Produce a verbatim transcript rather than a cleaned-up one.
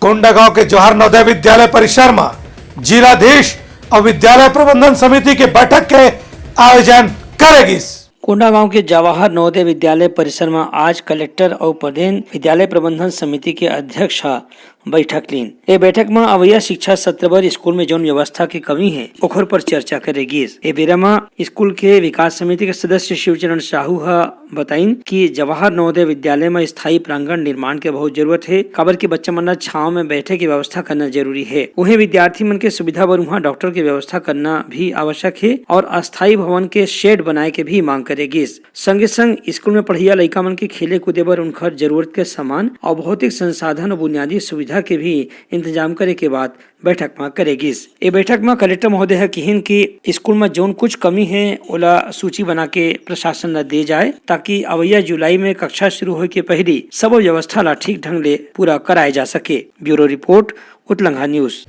कोंडागांव के जवाहर नवोदय विद्यालय परिसर म जिलाधीश अउ विद्यालय प्रबंधन समिति के बैठक के आयोजन करे गिस। कोंडागांव के जवाहर नवोदय विद्यालय परिसर म आज कलेक्टर अउ प्रदेश विद्यालय प्रबंधन समिति के अध्यक्ष ह बैठक लीन। ए बैठक म अवइया शिक्षा सत्र बर स्कूल में जौन व्यवस्था के कमी हे, ओखर पर चर्चा करे गिस। ए बेरा म स्कूल के विकास समिति के सदस्य शिवचरण साहू ह बताइन कि जवाहर नवोदय विद्यालय म स्थायी प्रांगण निर्माण के बहुत जरूरत हे, काबर कि बच्चा मन ल छांव में बैठे के व्यवस्था करना जरूरी हे। उहें विद्यार्थी मन के सुविधा बर उहां डॉक्टर के व्यवस्था करना भी आवश्यक हे और अस्थायी भवन के शेड बनाए के भी मांग करे गिस। संगे संग स्कूल में पढ़इया लइका मन के खेले कूदे बर उनखर जरूरत के सामान और भौतिक संसाधन और बुनियादी सुविधा के भी इंतजाम करे के बात बैठक म करे गिस। ए बैठक म कलेक्टर महोदय ह किहिन कि स्कूल म जौन कुछ कमी हे, ओला सूची बना के प्रशासन ल दे जाए, ताकि अवइया जुलाई में कक्षा शुरू होए के पहिली सबो व्यवस्था ला ठीक ढंग ले पूरा कराए जा सके। ब्यूरो रिपोर्ट, उतलंघा न्यूज।